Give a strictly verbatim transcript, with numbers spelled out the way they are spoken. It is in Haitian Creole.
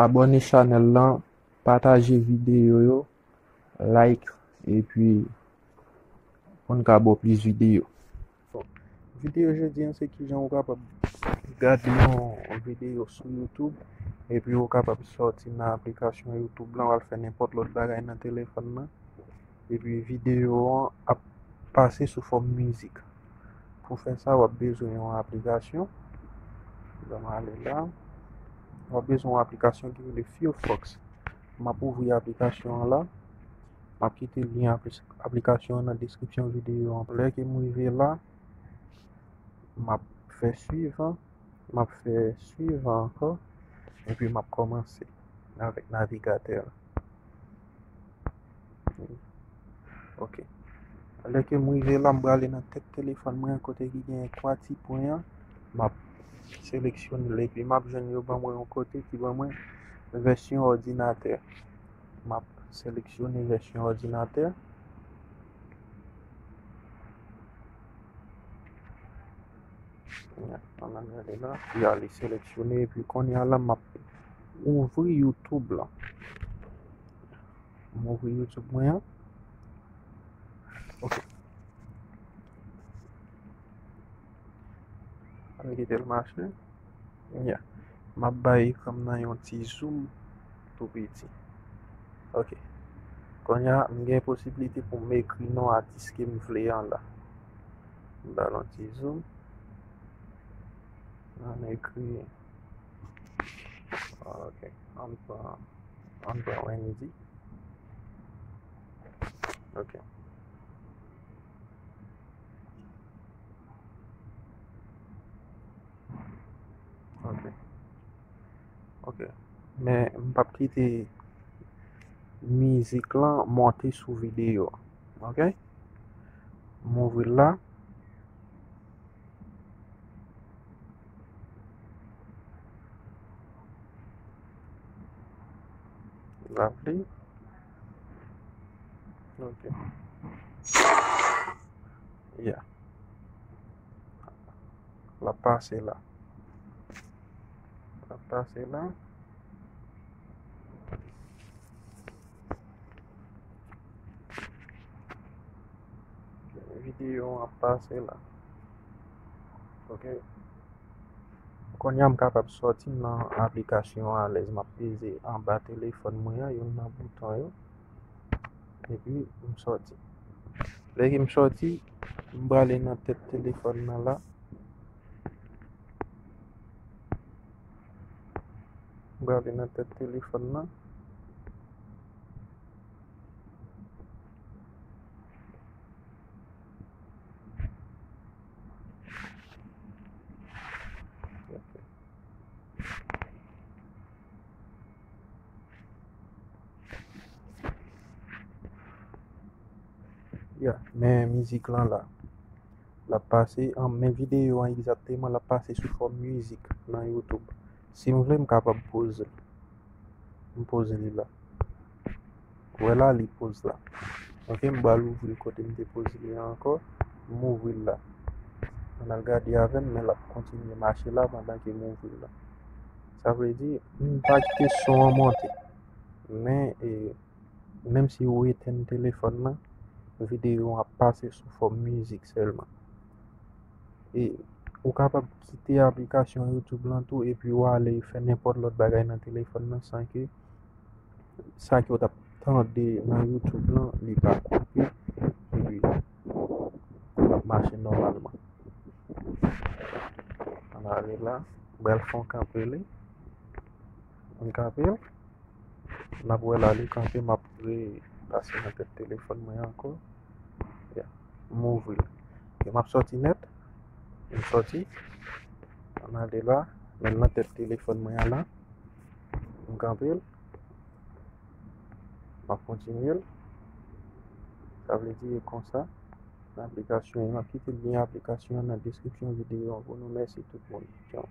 Abòne chanèl lan, pataje videyo yo, like, epi pou n ka ba w plis videyo. Bon, videyo jodi an se kijan ou kapab gade yon videyo sou YouTube, epi ou kapab sòti nan aplikasyon YouTube lan, w al fè nenpòt lòt bagay nan telefòn nan, epi videyo an ap pase sou fòm mizik. Pou fè sa, w ap bezwen yon aplikasyon. Ban m ale la. W ap bezwen yon aplikasyon ki rele Firefox. M ap ouvri aplikasyon an la. M ap kite lyen apli-, aplikasyon an nan deskripsyon videyo an. Lè ke m rive la, m ap fè swivan, m ap fè swivan ankò, epi m ap kòmanse avèk navigatè la. Ok. Lè ke m rive la, m prale nan tèt telefòn mwen an kote ki gen twa ti pwen an, m ap seleksyone l, epi m ap jwenn yo ban mwen yon kote ki ban mwen vèsyon òdinatè. M ap seleksyone vèsyon òdinatè. Ya, ann al gade la. Ya, li seleksyone, epi kounye a la, m ap ouvri YouTube la. M ouvri YouTube mwen an. Ok. Ann kite l mache. Ya. M ap bay ekran m nan yon ti zoom tou piti. Ok. Kounye a, m gen posiblite pou m ekri non atis ke m vle an la. M ba l yon ti zoom. Ann ekri. Ok. Ann pran, ann pran Wendy. Ok. Ok. Ok. Men m p ap kite mizik lan monte sou videyo a. Ok? M ouvri l la. Lovely. Ok. Yeah. L ap pase la. L ap pase la. Videyo an ap pase la. Ok. Kounye a m kapab sòti nan aplikasyon an alèz. M ap peze anba telefòn mwen an, youn nan bouton yo. Epi m sòti. Lè ke m sòti, m prale nan tèt telefòn nan la. M prale nan tèt telefòn nan. Ok. Ya, men mizik lan la. L ap pase, an, men videyo an egzakteman, l ap pase sou fòm mizik nan YouTube. Si m vle, m kapab poze l. M poze li la. Ou wè la, li poze la. Ok, m pral ouvri l kote m te poze li an ankò. M ouvri l la. Ann al gade avè m, men l ap kontinye mache la pandan ke m ouvri l la. Sa vle di, m pa kite son an monte. Men, e, menm si ou etèn telefòn nan, videyo an ap pase sou fòm mizik sèlman. E ou kapab kite aplikasyon YouTube lan tou, epi w ale fè nenpòt lòt bagay nan telefòn nan san ke sa ke w t ap tande nan YouTube lan, li pa koupe, epi l ap mache nòmalman. Ann ale la, m pral fè yon kanpe li. Yon kanpe. N ap wè la, li kanpe, m ap repase nan tèt telefòn mwen ankò. Ya. M ouvri l. E m ap sòti nèt. M sòti. Ann ale la. Men nan tèt telefòn mwen an la. M kanpe l. M ap kontinye l. Sa vle di e konsa. Nan aplikasyon, e m ap kite lyen aplikasyon an nan deskripsyon videyo an pou nou. Mèsi tout moun. Tchao.